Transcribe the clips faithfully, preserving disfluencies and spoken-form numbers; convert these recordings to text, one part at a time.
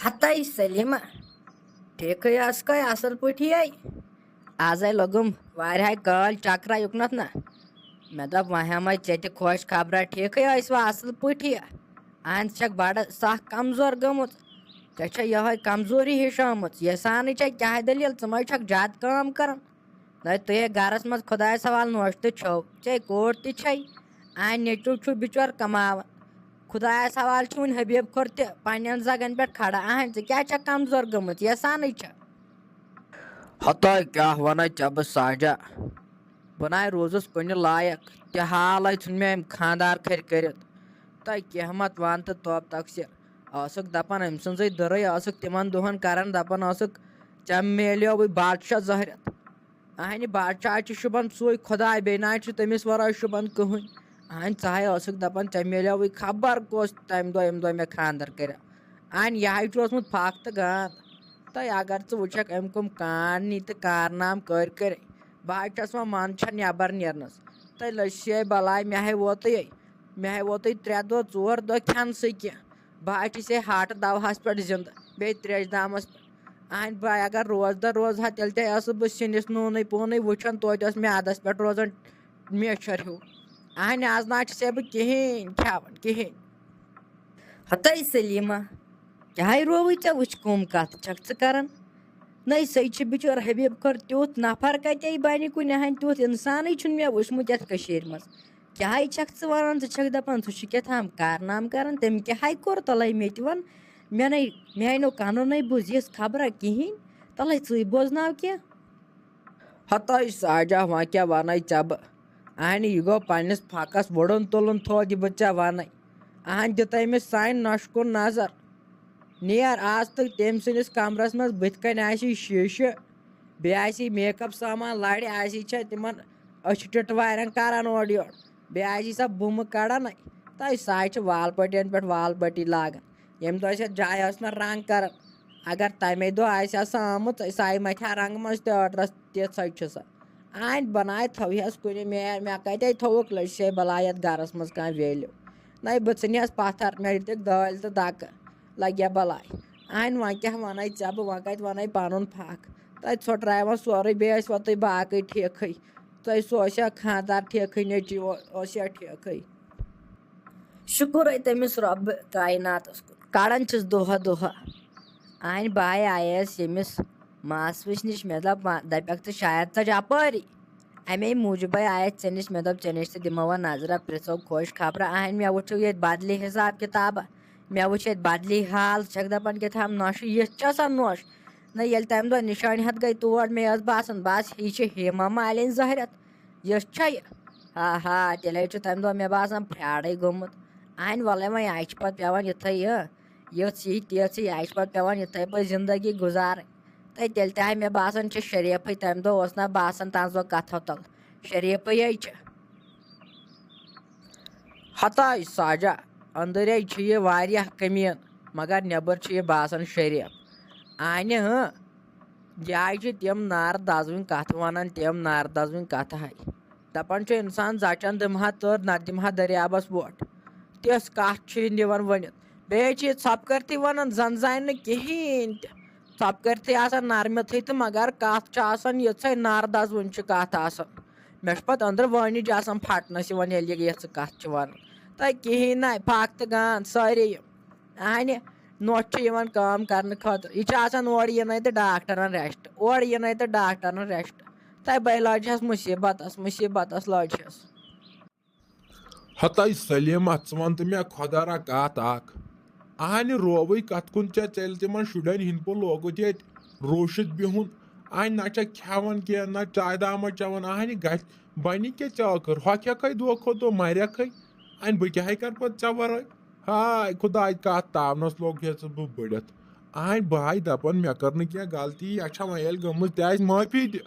ہتاے سلیمہ، ٹھیکھٕے ٲسکھے اصل پٲٹھی؟ آزے لوٚگُم واریاہے کٲلۍ چکرا یُکنتھ نہ۔ مےٚ دوٚپ وۄنۍ ہٮ۪مے ژےٚ تہِ خۄش خبرا، ٹھیکھٕے ٲسوا اصل پٲٹھی؟ اہن، ژٕ چھکھ بڑٕ سخ کمزور گٔمٕژ، ژےٚ چھےٚ یہے کمزوری ہِش آمٕژ، یژھانٕے چھےٚ کیاہ دٔلیٖل، ژٕ ما چھکھ زیادٕ کٲم کران؟ نہ تُہے گرس منٛز خۄدایس حوالہٕ نوٚش تہِ چھو، ژے کوٗر تہِ چھے، اہن نیٚچو چھُ بِچور کماوان۔ خۄدایس حوالہٕ چھُ وُنہِ حبیب کھوٚر تہِ پننٮ۪ن زگن پٮ۪ٹھ کھڑا، اہن ژٕ کیٛاہ چھکھ کمزور گٔمٕژ، یژھانٕے چھےٚ۔ ہتاے کیٛاہ ونَے ژےٚ بہٕ ساجا، بہٕ ناے روٗزُس کُنہِ لایق، تہِ حالے ژھُن مےٚ أمۍ خانٛدار کھرِ کٔرِتھ۔ تہٕ کینٛہہ مت وَن تہٕ توب تقصیر۔ ٲسٕکھ دپان أمۍ سٕنٛزٕے دٕرٕے ٲسٕکھ تِمن دۄہن کران، دپان ٲسٕکھ، "ژےٚ میلیووٕے بادشاہ زہرٮ۪تھ۔" اہنہِ بادشاہ چھُ شوٗبان سُے خۄداے، بیٚیہِ نہ چھُ تٔمِس ورٲے شوٗبان کٕہٕنۍ۔ اہنہِ ژٕ ہاے ٲسٕکھ دپان، "ژےٚ میلیووٕے خبر کۄس تمہِ دۄہ، ییٚمہِ دۄہ مےٚ خانٛدر کریو۔" اہنہِ یہِ ہاے چھُ اوسمُت پھکھ تہٕ گانٛد۔ تہٕ اگر ژٕ وٕچھکھ أمۍ کٕم کانٛڈ نی تہٕ کارنام کٔرۍ کٔرۍ، بہٕ حظ چھَس وۄنۍ منٛد چھےٚ نٮ۪بر نیرنَس۔ تہٕ لٔج سے بلاے، مےٚ ہے ووتُے، مےٚ ہے ووتُے ترٛےٚ دۄہ ژور دۄہ کھٮ۪نسٕے کینٛہہ۔ بہٕ حظ چھِ سے ہاٹہٕ دَوہَس پٮ۪ٹھ زِندٕ، بیٚیہِ ترٛیش دامَس پٮ۪ٹھ۔ اہن بہٕ اگر روزدار روزٕ ہا، تیٚلہِ تہِ ٲسٕس بہٕ سِنِس نوٗنٕے پوٗنٕے وٕچھان، توتہِ ٲس میٛادَس پٮ۪ٹھ روزان میچھر ہیوٗ۔ اہن آز نہ حظ چھِ سے بہٕ کِہیٖنۍ کھٮ۪وان، کِہیٖنۍ۔ ہتاے سلیمہ، کیٛاہ رووٕے ژےٚ وٕچھ کٕم کتھ چھکھ ژٕ کران؟ نَے سۄے چھِ بِچور حبیب کھوٚر تیُتھ نفر کتے بنہِ کُنہِ ہن، تیُتھ انسانٕے چھُنہٕ مےٚ وٕچھمُت یتھ کٔشیٖرِ منٛز۔ کیٛاہ چھکھ ژٕ ونان؟ ژٕ چھکھ دپان ژٕ چھُکھ کیٛاہ تام کارنامہٕ کران، تٔمۍ کیٛاہ ہاے کوٚر تلے مےٚ تہِ ون؟ مےٚ نے، میانیو کنو نے بوٗز یِژھ خبرا کِہینۍ، تلے ژٕے بوزناو کینٛہہ۔ ہتاے ساجا، وۄنۍ کیٛاہ ونے ژےٚ بہٕ؟ اہنہِ یہِ گوٚو پننِس پھکس وُڑُن تُلُن تھوٚد، یہِ بہٕ ژےٚ ونے۔ اہن دِتہٕ أمِس سانہِ نۄشہِ کُن نظر۔ نیر آز تہٕ تٔمۍ سٕنٛدِس کمرس منٛز، بٕتھِ کنہِ آسی شیٖشہٕ، بیٚیہِ آسی میک اپ سامان، لرِ آسی چھےٚ تِمن أچھِ ٹِٹوارٮ۪ن کران اورٕ یورٕ، بیٚیہِ آسی سۄ بُمہٕ کڑان۔ تہٕ سۄ چھِ وال پٹین پٮ۪ٹھ وال پٹی لاگان، ییٚمہِ دۄہ چھِ یتھ جایہِ ٲس نہٕ رنگ کران۔ اگر تمے دۄہ آسہِ ہا سۄ آمٕژ، سۄے متھِ ہا رنگہٕ منٛز تہِ ٲٹرس تِژھے چھِ سۄ۔ آنۍ بناے تھوہس کُنہِ، مےٚ، مےٚ کتے تھووُکھ لٔج سے بلاے یتھ گرس منٛز کانٛہہ ویلیو؟ نَے بہٕ ژھٕنہس پتھر، مےٚ دِتِکھ دٲلۍ تہٕ دکہٕ، لگیا بلاے۔ آنۍ وۄنۍ کیٛاہ ونے ژےٚ بہٕ، وۄنۍ کتہِ ونے پنُن پھکھ؟ تتہِ ژھۄٹرایہِ وۄنۍ سورُے، بیٚیہِ ٲسۍ وۄنۍ تُہۍ باقٕے ٹھیکھٕے۔ تُہۍ سُہ اوس یا خانٛدار ٹھیکھٕے، نیٚچی او-، اوس یا ٹھیکھٕے۔ شُکُر ہے تٔمِس رۄبہٕ کایناتس کُن، کڑان چھِس دۄہہ دۄہہ۔ آنۍ بہٕ آیس ییٚمِس ماسوِس نِش، مےٚ دوٚپ، ما-، دپٮ۪کھ ژٕ شاید ژٕ چھِ اپٲری۔ امے موٗجوٗبے آیس ژےٚ نِش، مےٚ دوٚپ ژےٚ نِش تہِ دِمو وۄنۍ نظرہ، پرژھو خۄش خبرہ۔ اہن مےٚ وٕچھو ییٚتہِ بدلی حساب کتابہ، مےٚ وٕچھ ییٚتہِ بدلی حال، ژٕ چھکھ دپان کیٛاہ تام نۄشہِ، یِژھ چھِ آسان نۄش۔ نہ ییٚلہِ تمہِ دۄہ نشٲنۍ ہتھ گٔے تور، مےٚ ٲس باسان بس یہِ چھِ ہیما مالِنۍ زہرٮ۪تھ، یِژھ چھا یہِ؟ ہا ہا، تیٚلہِ حظ چھُ تمہِ دۄہ مےٚ باسان پھرٛاڈے گوٚمُت۔ اہنہِ وۄلے وۄنۍ آیہِ چھِ پتہٕ پٮ۪وان یِتھے یہِ، یِژھ یی تِژھ یی، آیہِ چھِ پتہٕ پٮ۪وان یِتھے پٲٹھۍ زندگی گُزارٕنۍ۔ تہٕ تیٚلہِ تہِ آے مےٚ باسان چھِ شریفٕے، تمہِ دۄہ اوس نہ باسان تنزو کتھو تل، شریفٕے ہے چھِ۔ ہتاے ساجا، أنٛدرے چھِ یہِ واریاہ کمیٖن، مگر نٮ۪بر چھِ یہِ باسان شریف۔ اہنہِ ہٕنٛہ، یہِ حظ چھِ تِم نارٕ دزوٕنۍ کتھٕ ونان، تِم نارٕ دزوٕنۍ کتھٕ ہے۔ دپان چھُ انسان زچن دِمہٕ ہا تٔر، نتہٕ دِمہٕ ہا دٔریابس وۄٹھ۔ تِژھ کتھ چھِ یہِ نِوان ؤنِتھ۔ بیٚیہِ چھِ یہِ ژھۄپہٕ کٔرتھٕے ونان، زن زانہِ نہٕ کِہیٖنۍ تہِ۔ ژۄپہٕ کٔرتھٕے آسان نرمتھٕے تہٕ مگر کتھ چھِ آسان یِژھے نارٕ دزوٕنۍ چھِ کتھ آسان۔ مےٚ چھُ پتہٕ أنٛدرٕ وٲنِج آسان پھٹنس یِوان، ییٚلہِ یہِ یِژھٕ کتھ چھِ ونان۔ تہٕ کِہیٖنۍ نہ، پھکھ تہٕ گانٛد سٲری یِم۔ اہنہِ نۄش چھِ یِوان کٲم کرنہٕ خٲطرٕ۔ یہِ چھِ آسان اورٕ یِنَے تہٕ ڈاکٹرن ریسٹ، اورٕ یِنَے تہٕ ڈاکٹرن ریسٹ۔ تہٕ بَے لٔجہَس مُصیٖبتس، مُصیٖبتس لٔجہَس۔ ہتاے سلیمہ، ژٕ وَن تہٕ مےٚ خۄدا را کتھ اکھ۔ اہنہِ رووٕے کتھ کُن ژےٚ، ژےٚ ییٚلہِ تِمن شُرٮ۪ن ہِنٛدۍ پٲٹھۍ لوگُت ییٚتہِ روٗشِتھ بِہُن، اہنہِ نہ چھکھ کھٮ۪وان کینٛہہ، نہ چایہِ دامہ چٮ۪وان، اہنہِ گژھِ بنہِ کیٛاہ ژےٚ ٲخٕر؟ ہۄکھکھے دۄہ کھۄتہٕ دۄہ، مرکھے۔ اہنہِ بہٕ کیٛاہ ہے کرٕ پتہٕ ژےٚ ورٲے؟ ہاے خۄداے، کتھ تاونس لوٚگ ہیژٕس بہٕ بٔڑِتھ۔ اہنہِ بہٕ ہاے دپان مےٚ کٔر نہٕ کینٛہہ غلطی، یہِ چھا وۄنۍ ییٚلہِ گٔمٕژ تہِ آسہِ معٲفی دِ۔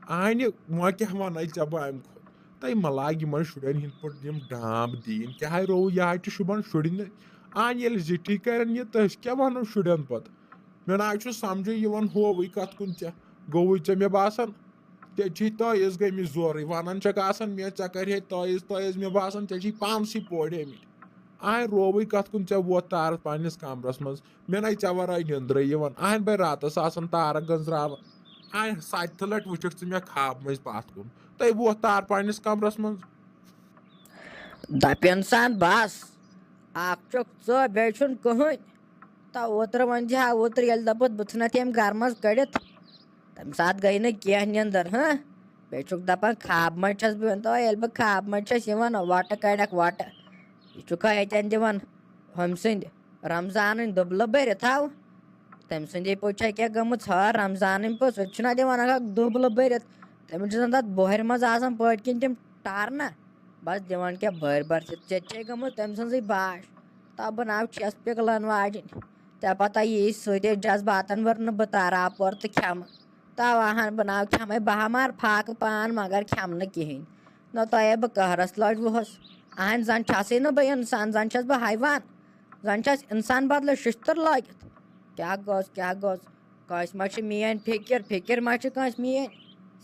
اہنہِ وۄنۍ کیٛاہ ونَے ژےٚ بہٕ امہِ کھۄتہٕ؟ تہٕ مہ لاگہِ یِمن شُرٮ۪ن ہِنٛدۍ پٲٹھۍ یِم ڈانٛپ دِنۍ، کیٛاہ ہے رووُ، یہِ حظ چھُ شوٗبان شُرنٕے۔ اہنہِ ییٚلہِ زِٹھی کرن یہِ، تہٕ أسۍ کیٛاہ ونو شُرٮ۪ن پتہٕ؟ مےٚ نہ حظ چھُ سمجھے یِوان، ہووٕے کتھ کُن ژےٚ، گوٚوُے ژےٚ مےٚ باسان۔ ژےٚ چھِی تٲیٖز گٔمٕتۍ زورٕے، وَنان چھَکھ آسان مےٚ، ژےٚ کَرِہے تٲیٖز، تٲیٖز، مےٚ باسان، ژےٚ چھِی پانسٕے پوڑیمٕتۍ۔ آے رووٕے کتھ کُن، ژےٚ ووت تارس پننِس کمرس منٛز، مےٚ نے ژےٚ ورٲے نیندرے یِوان۔ آہن بے راتس آسان تارک گنزراوان۔ آے ستہِ لٹہِ وٕچھکھ ژٕ مےٚ خواب منٛز پتھ کُن، تہٕ ووت تار پننِس کمرس منٛز۔ دَپہِ اِنسان، بَس، اَکھ چھُکھ ژٕ، بیٚیہِ چھُنہٕ کٕہٕنۍ۔ تہٕ اوترٕ وۄنۍ زِ ہا، اوترٕ ییٚلہِ دوٚپُتھ بہٕ ژھٕنَتھ ییٚمہِ گَرٕ منٛز کٔڑِتھ، تَمہِ ساتہٕ گٔے نہٕ کینٛہہ نیٚنٛدٕر، ہہ؟ بیٚیہِ چھُکھ دَپان خواب منٛز چھَس بہٕ، ییٚلہِ بہٕ خواب منٛز چھَس یِوان، وۄٹہٕ کَڑَکھ وۄٹہٕ۔ یہِ چھُکھا ییٚتٮ۪ن دِوان ہُمۍ سٕنٛدِ رمضانٕنۍ دُبلہٕ بٔرِتھ ہاو؟ تٔمۍ سٕنٛدی پٲٹھۍ چھا کینٛہہ گٔمٕژ ہا؟ رمضانٕنۍ پٲٹھۍ سُہ تہِ چھُنہ دِوان اکھ اکھ دُبلہٕ بٔرِتھ۔ تٔمِس چھُ زَن تَتھ بۄہرِ منٛز آسان پٲٹھۍ کِنۍ تِم ٹارنہ، بَس دِوان کینٛہہ بٔرۍ بٔرۍ۔ ژےٚ تہِ چھے گٔمٕژ تٔمۍ سٕنٛزٕے باش۔ تَبہٕ ناو چھَس پِگلَن واجِنۍ۔ ژےٚ پَتہ یی سۭتۍ جذباتَن وٕر نہٕ بہٕ تارٕ اَپور تہٕ کھٮ۪مہٕ۔ تَوَہَن بہٕ ناو کھٮ۪مَے بہٕ ہا مار فاقہٕ پان، مگر کھٮ۪مہٕ نہٕ کِہیٖنۍ۔ نہ تۄہے بہٕ قہرَس لٔجوُہَس۔ اَہَن زَن چھَسٕے نہٕ بہٕ اِنسان، زَن چھَس بہٕ حیوان۔ زَن چھَس اِنسان بدلہٕ شِشتٕر لٲگِتھ۔ کیٛاہ گوٚژھ، کیٛاہ گوٚژھ؟ کٲنٛسہِ ما چھِ میٛٲنۍ فِکِر، فِکِر ما چھِ کٲنٛسہِ میٛٲنۍ؟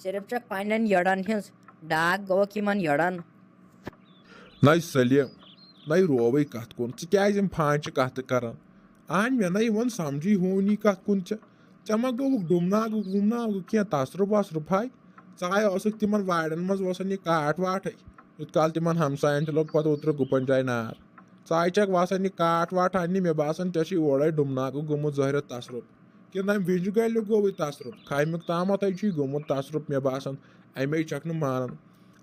صرف چھَکھ پنٛنٮ۪ن یٔڑَن ہِنٛز۔ ڈاکھ گوٚوکھ یِمَن یٔڑَن۔ نَے سلیٖم، نَے رووٕے کَتھ کُن، ژٕ کیٛازِ یِم فانچہِ کَتھٕ کَران؟ اہن، مےٚ نَے یِوان سَمجھی ہوٗنی کَتھ کُن ژےٚ۔ ژےٚ ما گوٚوُکھ ڈُمناگُک وُمناگُک کینٛہہ تصرُف وصرُف ہاے؟ ژٕ ہاے ٲسٕکھ تِمَن وارٮ۪ن منٛز وَسان یہِ کاٹھ واٹھٕے، یُتھ کال تِمَن ہمسایَن تہِ لوٚگ پَتہٕ اوترٕ گُپَن جایہِ نار۔ ژٕ ہاے چھَکھ وَسان یہِ کاٹھ واٹھ اَننہِ، مےٚ باسان ژےٚ چھُے اورَے ڈُمناگُک گوٚمُت ظٲہِر تصرُف۔ کِنہٕ اَمہِ وِنجہِ گَلہِ گوٚوُے تصرُف؟ کھامُک تامَتھَے چھُے گوٚمُت تصرُف مےٚ باسان، اَمے چھَکھ نہٕ مانان۔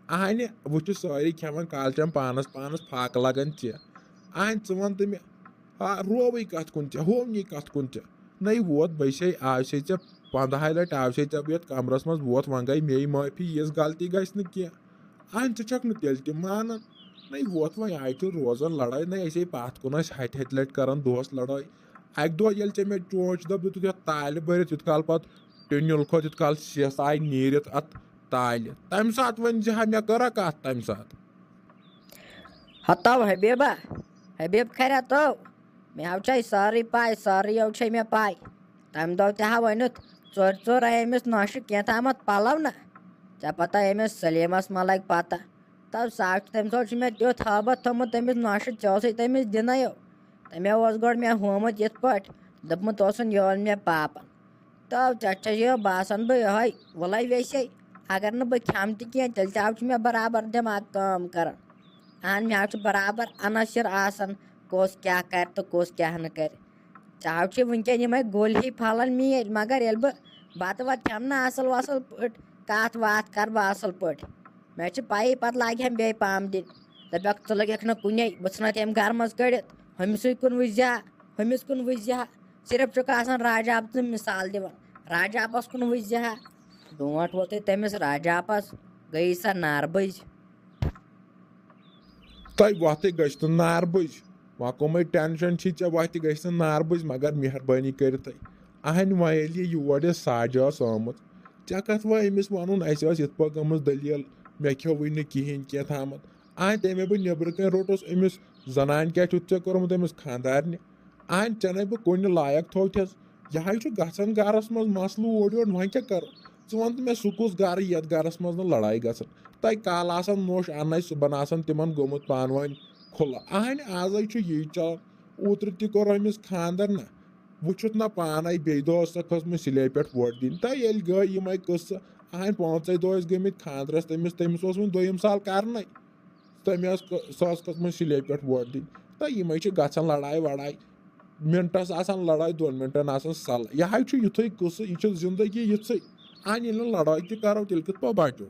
اہنہِ، وٕچھِ سٲری کھٮ۪وان کالچن پانس پانس فاقہٕ لگان ژےٚ۔ اہنہِ، ژٕ وَن تہٕ مےٚ، ہا، رووٕے کتھ کُن ژےٚ، ہوونی کتھ کُن ژےٚ؟ نَے ووت بٔسے، آو سے ژےٚ پنٛدہاے لٹہِ، آو سے ژےٚ بہٕ یتھ کمرس منٛز، ووت، وۄنۍ گٔے مے معٲفی، یِژھ غلطی گژھِ نہٕ کینٛہہ۔ اہنہِ، ژٕ چھکھ نہٕ تیٚلہِ تہِ مانان۔ نَے ووت وۄنۍ، آے چھِ روزان لڑٲے، نَے أسے پتھ کُن ٲسۍ ہتہِ ہتہِ لٹہِ کران دۄہس لڑٲے۔ اکہِ دۄہ ییٚلہِ ژےٚ مےٚ چونچہِ دوٚپ دِتُکھ یتھ تالہِ بٔرِتھ، یُتھ کال پتہٕ ٹُنِل کھوٚت، یُتھ کال سیٚس آیہِ نیٖرِتھ اتھ تالہِ۔ تَمہِ ساتہٕ ؤنۍ زِ ہا، مےٚ کٔرا کَتھ تَمہِ ساتہٕ؟ ہتو حبیبہ، حبیب خیرا تو، مےٚ حظ چھے سٲرٕے پاے، سٲرٕے یو چھے مےٚ پاے۔ تَمہِ دۄہ تہِ ہا ؤنِتھ، ژورِ ژور آیہِ أمِس نۄشہِ کینٛہہ تامَتھ پَلو نہ۔ ژےٚ پَتہ أمِس سلیٖمَس ما لَگہِ پَتہ؟ تَو سا چھُ تٔمۍ سۭتۍ چھُ مےٚ تیُتھ ہٲبَتھ تھوٚمُت، تٔمِس نۄشہِ ژےٚ اوسُے تٔمِس دِنَے۔ تٔمۍ اوس گۄڈٕ مےٚ ہومُت یِتھ پٲٹھۍ، دوٚپمُت اوسُن، یہِ اوٚن مےٚ پاپَن۔ تو ژےٚ چھےٚ یہِ باسان بہٕ یِہوٚے وُلَے ویسے، اگر نہٕ بہٕ کھٮ۪مہٕ تہِ کینٛہہ، تیٚلہِ تہِ حظ چھُ مےٚ برابر دٮ۪ماغ کٲم کَران۔ اہن، مےٚ حظ چھُ برابر عناصر آسان، کُس کیٛاہ کَرِ تہٕ کُس کیٛاہ نہٕ کَرِ۔ ژےٚ حظ چھِ وٕنکٮ۪ن یِمَے گوٚلۍ ہی پھَلان میٛٲنۍ، مگر ییٚلہِ بہٕ بَتہٕ وَتہٕ کھٮ۪مہٕ نہ اَصٕل وَصٕل پٲٹھۍ، کَتھ واتھ کَرٕ بہٕ اَصٕل پٲٹھۍ۔ مےٚ چھِ پَیی پَتہٕ لاگہِ ہَم بیٚیہِ پَمب دِنۍ۔ دَپٮ۪کھ، ژٕ لٔگِکھ نہٕ کُنے، بہٕ ژھٕنَتھ ییٚمہِ گَرٕ منٛز کٔڑِتھ، ہُمِسٕے کُن وٕچھزِ ہا، ہُمِس کُن وٕچھزِ ہا۔ صرف چھُکھ آسان راجا اَپہٕ سٕنٛز مِثال دِوان۔ راجا اَپَس کُن وٕچھزِ ہا۔ برونٛٹھ ووتُے تٔمِس راجا اَپَس، گٔیی سۄ ناربٔج۔ تۄہہِ وۄتھٕے گٔژھ نہٕ ناربٔج۔ وۄنۍ کٕمٕے ٹٮ۪نشَن چھی ژےٚ، وۄتھِ گٔژھ نہٕ ناربٔج، مگر مہربٲنی کٔرِتھٕے۔ اہنہِ، وۄنۍ ییٚلہِ یہِ یور یہِ ساجہِ ٲس آمٕژ، ژےٚ کَتھ وۄنۍ أمِس وَنُن، اَسہِ ٲس یِتھ پٲٹھۍ گٔمٕژ دٔلیٖل، مےٚ کھیوٚوٕے نہٕ کِہیٖنۍ کینٛہہ تامَتھ۔ اہنہِ، تَمے بہٕ نیٚبرٕ کَنۍ روٚٹُس أمِس، زَنانہِ کیٛاہ چھُتھ ژےٚ کوٚرمُت أمِس خانٛدارنہِ؟ اہنہِ، ژےٚ نے بہٕ کُنہِ لایق تھوتھس۔ یہِ ہاے چھُ گژھان گرس منٛز مسلہٕ اورٕ یورٕ، وۄنۍ کیٛاہ کرو؟ ژٕ وَن تہٕ مےٚ، سُہ کُس گرٕ یتھ گرس منٛز نہٕ لڑایہِ گژھن؟ تۄہہِ کالہٕ آسان نوٚش اننَے، صُبحن آسان تِمن گوٚمُت پانہٕ ؤنۍ کھُلہٕ۔ اہنہِ، آزے چھُ یی چلان۔ اوترٕ تہِ کوٚر أمِس خانٛدر نہ، وٕچھُتھ نہ پانے، بیٚیہِ دۄہ ٲس سۄ کھٔژمٕژ سِلے پٮ۪ٹھ وۄٹھ دِنہِ۔ تہٕ ییٚلہِ گٔے یِمے قٕصہٕ، اہنہِ، پانٛژے دۄہ ٲسۍ گٔمٕتۍ خانٛدرس، تٔمِس، تٔمِس اوس وۄنۍ دوٚیِم سال کرنَے۔ تٔمۍ ٲس کٔ-، سۄ ٲس کھٔژمٕژ سِلے پٮ۪ٹھ وۄٹھ دِنہِ۔ تہٕ یِمے چھِ گژھان لڑایہِ وڑایہِ۔ منٹس آسان لڑٲے، دۄن منٹن آسان سلہٕ۔ یہِ ہا چھُ یُتھُے قٕصہٕ، یہِ چھِ زندگی یِژھٕے۔ اَہن، ییٚلہِ نہٕ لڑٲے تہِ کرو، تیٚلہِ کِتھ پٲٹھۍ بچو؟